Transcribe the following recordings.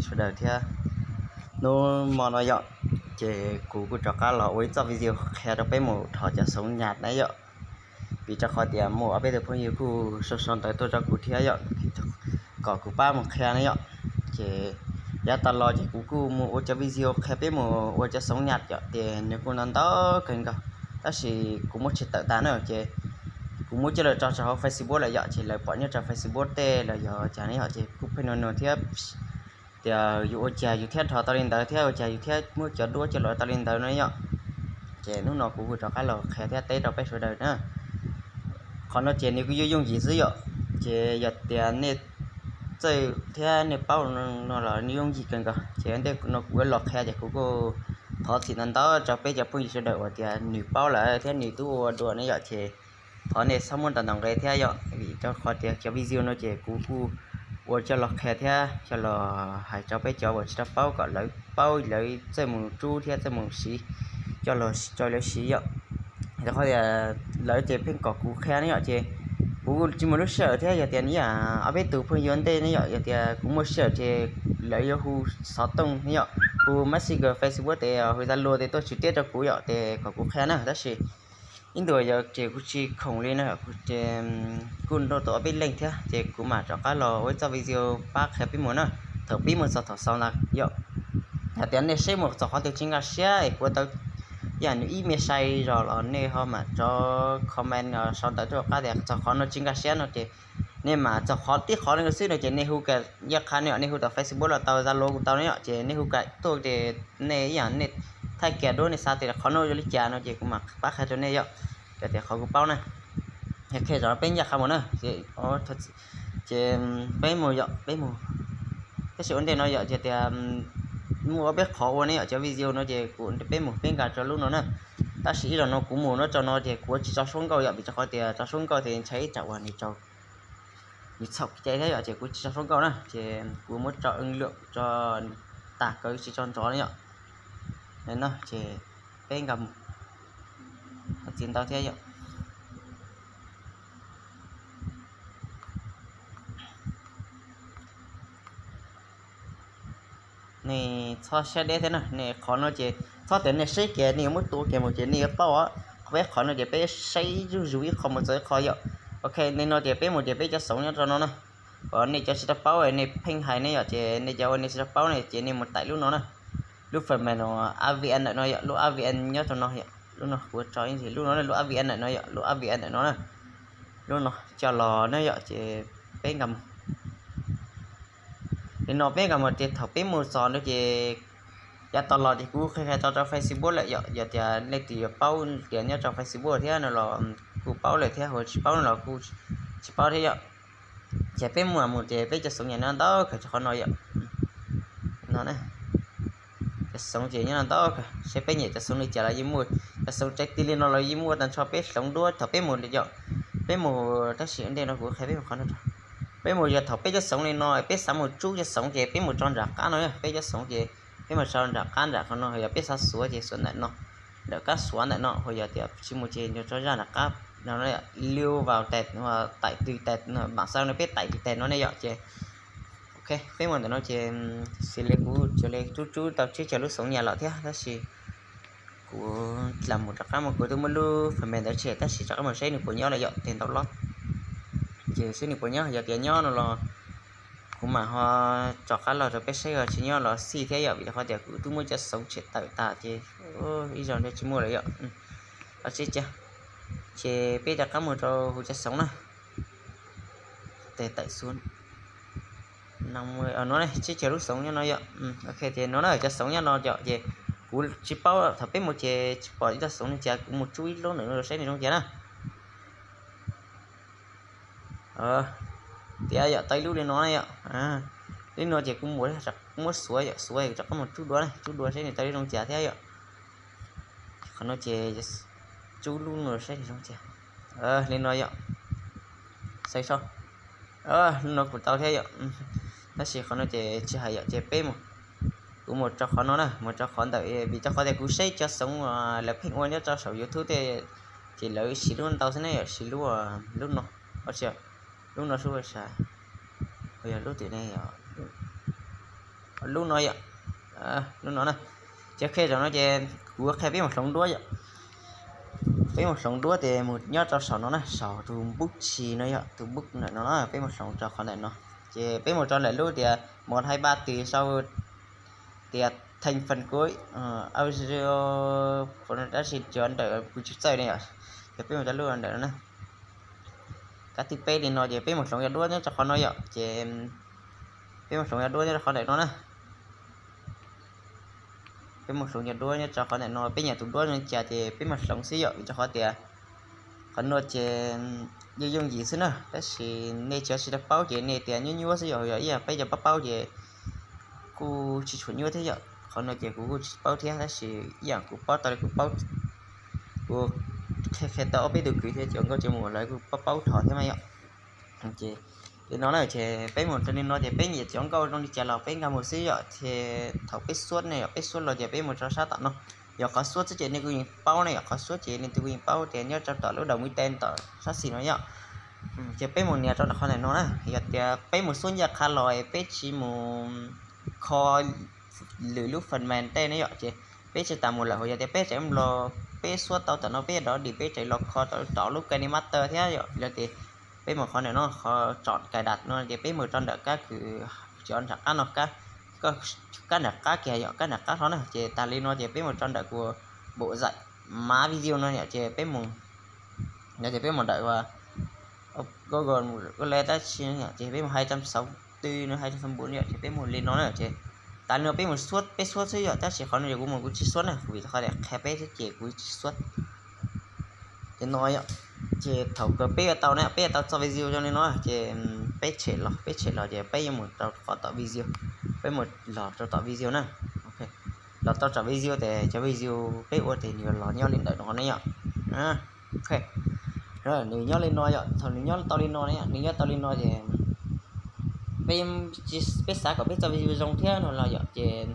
sawv daws thiab. Hnub hmo no yom, ces kuv kuj rov qab los ua ib txoj video qhia rau peb mus thov cov xoov nyas na yom. Vim rau qhov tias muaj ob peb tug phooj ywg kuj sau sau ntawv tuaj rau kuv thiab yom, kom kuv pab mus qhia na yom. Ces yav tas los ces kuv kuj mus ua cov video qhia peb mus ua cov xoov nyas yom, ces nws kuj ntau ntau kawg nkaus, tab sis kuv muab tshem tawm tas na ces kuv muab coj los tso rau hauv Facebook lawm yom, ces lawv pom nyob rau Facebook tej los yog cas ne yom, ces kuj pheej nug nug thiab tias yus ua cas yus thiaj rho tau li ntawd thiab ua cas yus thiaj muab cov duab coj los tau li ntawd no yom. Ces hnub no kuv kuj rov qab los qhia thiab teb rau peb sawv daws na. Qhov no ces nws kuj yooj yooj yim xwb yom, ces yog tias nej txawj thiab nej paub no los nws yooj yim kawg nkaus. Ces ntej no kuv yuav los qhia ces kuv kuj thov txim ntau ntau rau peb cov phooj ywg sawv daws uas tias nws paub lawm thiab nws twb ua dua ne yom, ces thov nej txhob muab ntaus ntaus nqe thiab yom, vim rau qhov tias cov video no ces kuv kuj ua coj los qhia thiab coj los hais rau peb cov uas tsis tau paub kom lawv paub lawv txawj mus rub thiab txawj mus siv coj los rau lawv siv yom. Rau qhov tias lawv ces pheej kom kuv qhia ne yom, ces kuv tsis muaj lub sij hawm thiab yog tias ib yam ob peb tus phooj ywg ua ntej ne yom, yog tias kuv muaj sij hawm ces lawv yuav hu xov tooj ne yom, hu Messenger, Facebook tes hu Zalo tes tuaj tsis tiab rau kuv yom, ces kom kuv qhia na, tab sis ib ntus yog ces kuv tsis khoom li na, ces kuj nrog tau ob peb leej thiab, ces kuv mam rov qab los ua ib txoj video pab qhia peb mus na, thaum pib mus txog thaum xaus ntag yom. Yog tias nej saib mus txog qhov twg tsis nkag siab es kuv tau ib yam nws ib me sai zog los nej ho mam tso comment sau ntawv rau qab tias txog qhov no tsis nkag siab no ces nej mam txog qhov tib qhov no xwb no ces nej hu kiag ncaj qha ne yom, nej hu tau Facebook los tau Zalo kuj tau ne yom, ces nej hu kiag tuaj ces nej ib yam nej thaij kiag duab nej xav tias qhov no ua li cas no ces kuv mam pab qhia rau nej yom. Yog tias qhov kuv paub na, qhia zog peb ncaj qha mus na, ces peb mus yom, peb mus. Tab sis ua ntej no yom, yog tias muaj ob peb qhov ua ne yom, cov video no ces kuv peb mus peb nkag rau lub no na. Tab sis ib zaug no kuv mus no rau no ces kuv tsis tso suab nkauj yom, vim rau qhov tias tso suab nkauj ces ntshai ib tsam uas nws tsaus nws txhaum cai thiab yom, ces kuv tsis tso suab nkauj na, ces kuv muab tso ib lwm tso tag kawg tsis tso nrov na yom. No ces peb nkag mus, txiv ntau thiab yom. Nej txhob siab deb thiab na, nej qhov no ces txhob tias nej saib kiag nej yuav muab tua kiag mus ces nej yuav paub. Peb qhov no ces peb saib zuj zus ib qho mus txog ib qho yom. Ok, li no ces peb mus ces peb cov xoov nyob rau no na. Kom nej cov tsis tau paub nej pheej hais ne yom, ces nej cov uas nej tsis tau paub ne ces nej mus tải lub no na. Lub phần mềm no, A V N ntawm no yom, lub A V N nyob rau no yom, lub no kuv tso ib ntsis, lub no lub A V N ntawm no yom, lub A V N ntawm no na. Lub no coj los na yom, ces peb nkag mus. Li no peb nkag mus ces thaum peb mus txog no ces yav tas los ces kuv qhia qhia tau rau Facebook lawm yom, yog tias leej twg yuav paub tias nyob rau Facebook thiab no los kuj paub lawm thiab, ho tsis paub no los kuj tsis paub thiab yom. Ces peb mus mus ces peb cov xoov nyob no ntau kawg rau qhov no yom. No na, cov xoov ces nyob no ntau kawg, saib peb nyiam cov xoov li cas los yeej muaj, cov xoov tsav tis li no los yeej muaj tag nrho peb hloov duab thaum peb mus li yom. Peb mus, tab sis ua ntej no kuv qhia peb mus qhov no. Peb mus yog thaum peb cov xoov li no peb xav mus tsub cov xoov ces peb mus tso nram qab no, peb cov xoov ces peb mus tso nram qab nram qhov no, yog peb xav xuav ces xuav ntawm no, nram kab xuav ntawm no, ho yog tias tsis mus ces tso zaj nram qab no, lưu vào tag, tải từ tag, bản sao no peb tải từ tag no ne yom ces. Ok, peb mus ntawm no ces xws li kuv tsuas li tsub tsub tau tsib caug lub xoov nyas los thiab, tab sis kuv lam mus rov qab mus, kuv twb muab lub phần mềm ntawd tshem tab sis rov qab mus saib nws puas nyob lawm yom, tes ntau loj. Ces saib nws puas nyob, yog tias nyob no los kuv mam ho rov qab los rau peb saib, ho tsis nyob los xij thiab yom, vim rau qhov tias kuv twb muab cov xoov tshem tawm tas ces ib zaug ntshe tsis muaj lawm yom. Los tsib caug, ces peb rov qab mus rau hu cov xoov na. Tes tawm xu no, tsib caug lub xoov nyob no yom. Ok, ces no na cov xoov nyob no yom, ces kuv tsis paub, thaum peb mus ces tsis pom ib tug xoov li cas, kuv mus tsub ib lub ntawm no saib nws zoo cas na. Tias yom, tau ib lub li no na yom. Lub no ces kuv mus, kuv muab xuav yom, xuav rov qab mus tsub dua na, tsub dua saib nws tau ib zoo cas thiab yom. Qhov no ces tsub lub no saib nws zoo cas. Li no yom. Xav so, lub no kuv tau thiab yom. Tab sis qhov no ces tsis hais yom, ces peb mus, kuv mus rau qhov no na, mus rau qhov ntawm, vim rau qhov tias kuv saib cov xoov lawv pheej ua nyob rau saum YouTube tej, ces lawv siv lub ntau xwb ne yom, siv lub, lub no, lub no xwb, yog lub twg ne yom. Lub no yom, lub no na. Ces qhia zaum no ces kuv qhia peb mus hloov duab yom. Peb mus hloov duab ces mus nyob rau saum no na, saum tus npub tshis no yom, tus npub ntawm no na, peb mus hloov rau qhov ntawm no. Ces peb mus rau ntawm lub tias một hai ba từ sau tias thành phần của audio production ntawm kuv tsis txawj ne yom. Ces peb mus rau lub ntawm no na. Kab thib peb li no ces peb mus hloov cov duab nyob rau qhov no yom, ces peb mus hloov cov duab nyob rau qhov ntawm no na. Peb mus hloov cov duab nyob rau qhov ntawm no, peb nyiam tus duab zoo li cas ces peb mus hloov xwb yom, vim rau qhov tias qhov no ces yooj yooj yim xwb na, tab sis nej tsis tau paub ces nej tias nyuaj nyuaj xwb yom, yog ib yam peb cov paub paub ces kuj tsis tshua nyuaj thiab yom. Qhov no ces kuv kuj tsis paub thiab, tab sis ib yam kuv paub tau li kuv paub, kuv qhia qhia tau ob peb tus kwv thiab cov nkauj cov muam lawv kuj paub paub dhau thiab mas yom. Ces li no na, ces peb mus rau li no ces peb nyiam cov nkauj zoo li cas los peb nkag mus xwb yom. Ces thaum peb xuab ne yom, peb xuab los ces peb mus rau sab tom no. Yog qhov xuab xwb ces nej kuj yeej paub ne yom, qhov xuab ces leej twg kuj yeej paub tias nyob rau tom lub đầu mũi tên tom sab xis no yom. Ces peb mus nias rau qhov ntawm no na, yog tias peb mus xuab ncaj qha los peb tsis mus kho lwm lub phần mềm tej ne yom, ces peb tsis tas mus lawm, hos yog tias peb tseem los peb xuab tau tom no peb dov dim peb tseem los kho tau tom lub KineMaster thiab yom, yog tias peb mus qhov ntawm no qhov chọn cài đặt no ces peb mus rau ntawm kab kws cov nram qab no, kab nram qab kiag yom, kab nram qab hlo na, ces tas li no ces peb mus rau ntawm kuv bộ dạy mã video no yom, ces peb mus, no ces peb mus ntawm Google ua le tab sis ces peb mus hai trăm sáu mươi tư no, hai trăm sáu mươi tư yom, ces peb mus li no na, ces tas li no peb mus xuab, peb xuab xwb yom, tab sis qhov no ces kuv mus kuv tsis xuab na, vim qhov tias qhia peb xwb ces kuv tsis xuab. Ces no yom, ces thaum kawg peb yuav tau na, peb yuav tau txoj video zoo li no ces peb tshem los, peb tshem los ces peb yuav mus rau qhov tom video, peb mus los rau tom video na. Los tau tom video ces cov video peb ua ces nws yuav los nyob li ntawm no ne yom. Nws nyob li no yom, thaum nws nyob tau li no ne, nws nyob tau li no ces peb, peb xav kom peb txoj video zoo thiab no los yom, ces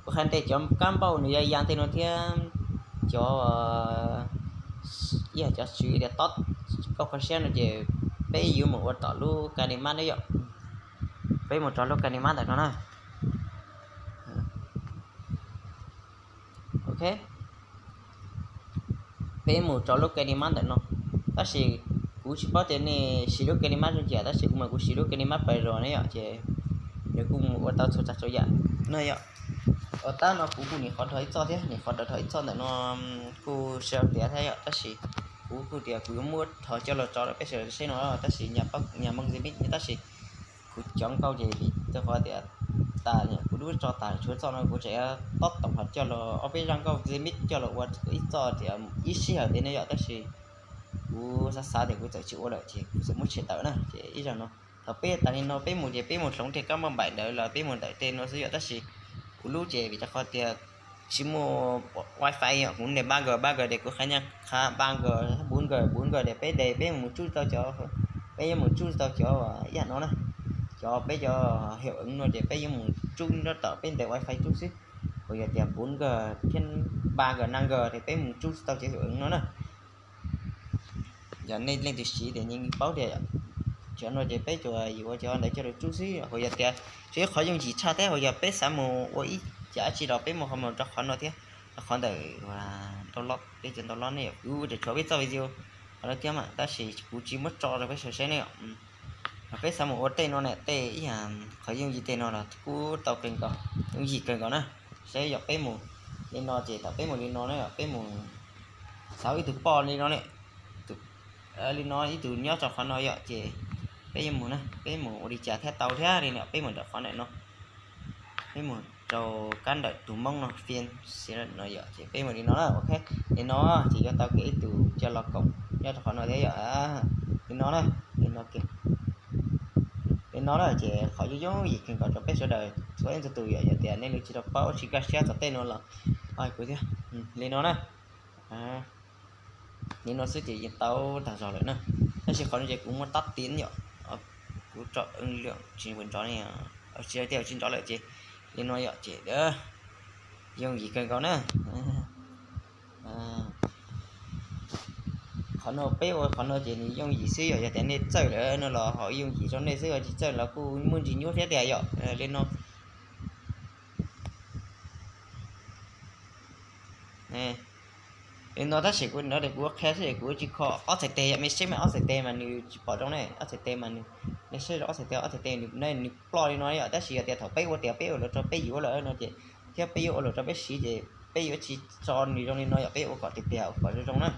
kuv qhia ntej cov kab npauj nws yuav ya tej no thiab cov, ib yam cov swv tias tob kauj kho siab no ces peb yuav mus ua tom lub KineMaster ne yom. Peb mus rau lub KineMaster ntawm no na. Ok, peb mus rau lub KineMaster ntawm no, tab sis kuv tsis paub tias nej siv lub KineMaster zoo li cas, tab sis kuv mas kuv siv lub KineMaster Pro ne yom, ces nws kuj mus ua tau txhua tsav txhua yam na yom. Ua tab no kuv kuj nim qhov dhau ib txoj thiab, nim qhov dhau ib txoj ntawm no kuj sawv tiav thiab yom, tab sis kuv kuj tias kuv yuav muab dhau coj los tso rau peb sawv daws saib no, tab sis nyaj Hmoob Zemit, tab sis kuv cov nkauj ces vim rau qhov tias tas, kuv lub tso tas tshuav txoj no kuv tseem tob toom ho coj los ob peb zaj nkauj Zemit coj los ua ib txoj tias ib sij hawm tias ne yom, tab sis kuv xav xav tias kuv txawm tsis ua lawm ces kuv txawm muab tshem tawm na, ces ib zaug no. Thaum peb tas li no peb mus ces peb mus hloov tej kab npauj npaim ntawd los peb mus ntawm tej no xwb yom, tab sis kuv lub ces vim rau qhov tias tsis muaj wifi yom, kuv nias ba G, ba G ces kuv qhia nyaj qha ba G, bốn G, bốn G ces peb des peb mus tsuj tau cov, peb yuav mus tsuj tau cov ib yam no na, cov peb cov hiệu ứng no ces peb yuav mus tsuj nyob tom peb ntes wifi tsuj xwb. Kuv yog tias bốn G thiab ba G, năm G ces peb mus tsuj tau cov hiệu ứng no na. Yog nej leej twg siv ces yeej paub tias cov no ces peb tsuas yuav cov ntawd coj los tsuj xwb, kuv yog tias tsuas yog qhov yooj yim tshaj thiab, kuv yog peb xav mus ua ib yam dab tsi los peb mus qhov mus rau qhov no thiab, qhov ntawm download, peb cov download ne yom, kuv tseem tshuav peb txoj video qhov no thiab mas tab sis kuv tsis muab tso rau peb sawv saib ne yom. Peb xav mus ua tej no ne, tej ib yam qhov yooj yim tej no los kuj tau kawg nkaus, yooj yim kawg nkaus na. Saib yog peb mus li no ces thaum peb mus li no na yom, peb mus xav ib tug poj li no ne, li no ib tug nyob rau qhov no yom, ces peb yuav mus na, peb mus ua li cas thiaj tau thiab li no, peb mus ntawm qhov ntawm no, peb mus rau kab ntawm tus Hmoob no phiên no yom, ces peb mus li no na, ok. Li no ces yuav tau kiag ib tug coj los koom nyob rau qhov no thiab yom. Li no na, li no kiag. Li no na ces qhov yooj yooj yim kawg nkaus rau peb sawv daws txhua leej txhua tus yom, yog tias nej leej twg tsis tau paub tsis nkag siab txog tej no los kuv thiab. Li no na, li no xwb ces yeej tau tag zog lawm na. Tab sis qhov no ces kuv muaj tab tim yom, kuv tso ntawm tsis nrov, tsis nrov lawm ces li no yom, ces yooj yim kawg nkaus na. Qhov no peb ua qhov no ces nws yooj yim xwb yom, yog tias nej txawj lawm no los ho yooj yim rau nej xwb, tsis txawj los kuj muaj ntsis nyuaj thiab tiag yom. Li no, Li no tab sis kuv no kuv qhia xwb kuv tsis kho ob txhais tes yom, mej saib mas ob txhais tes mas nws tsis pom zoo ne, ob txhais tes mas nws, nej saib zoo ob txhais tes, ob txhais tes nws, nws ploj li no yom, tab sis yog tias thaum peb ua tias peb ua lawm rau peb yuav lawm no ces, thiab peb yuav ua lawm rau peb siv ces peb yuav tsis tso nws zoo li no yom, peb yuav ua kom tiag tiag kom zoo zoo na.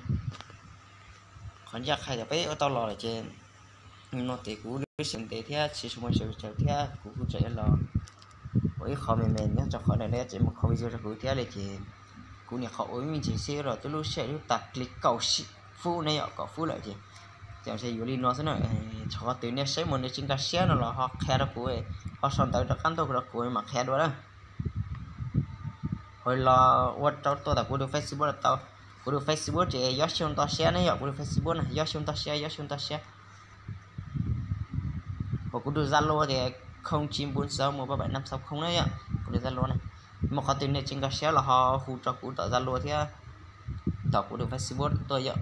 Qhov ncaj qha yog peb ua tau los lawm ces no ces kuv lub siab ntev thiab tsis su ma sawv tsaws thiab kuv kuj tseem los ua ib qho me me nyob rau qhov ntawm no ces mus kho video rau kuv thiab li ces kuv niam qhov ua me ntsis xwb los twb lub sij hawm twb tag li kaum fub ne yom, kaum fub lawm ces, ces yuav li no xwb na. Txhua qhov twg nej saib mus nej tsis nkag siab no los ho qhia rau kuv, ho sau ntawv rov qab ntuj rau kuv mam qhia dua na. Ho los ua rau tuaj tom kuv tus Facebook los tau. Kuv tus Facebook ces Yob Xyooj Toj Siab ne yom, kuv tus Facebook na, Yob Xyooj Toj Siab, Yob Xyooj Toj Siab. Ho kuv tus Zalo tias không chín bốn sáu một ba bảy năm sáu không na yom, kuv tus Zalo na. Muaj qhov twg nej tsis nkag siab los ho hu rau kuv tom Zalo thiab tom kuv tus Facebook tuaj yom.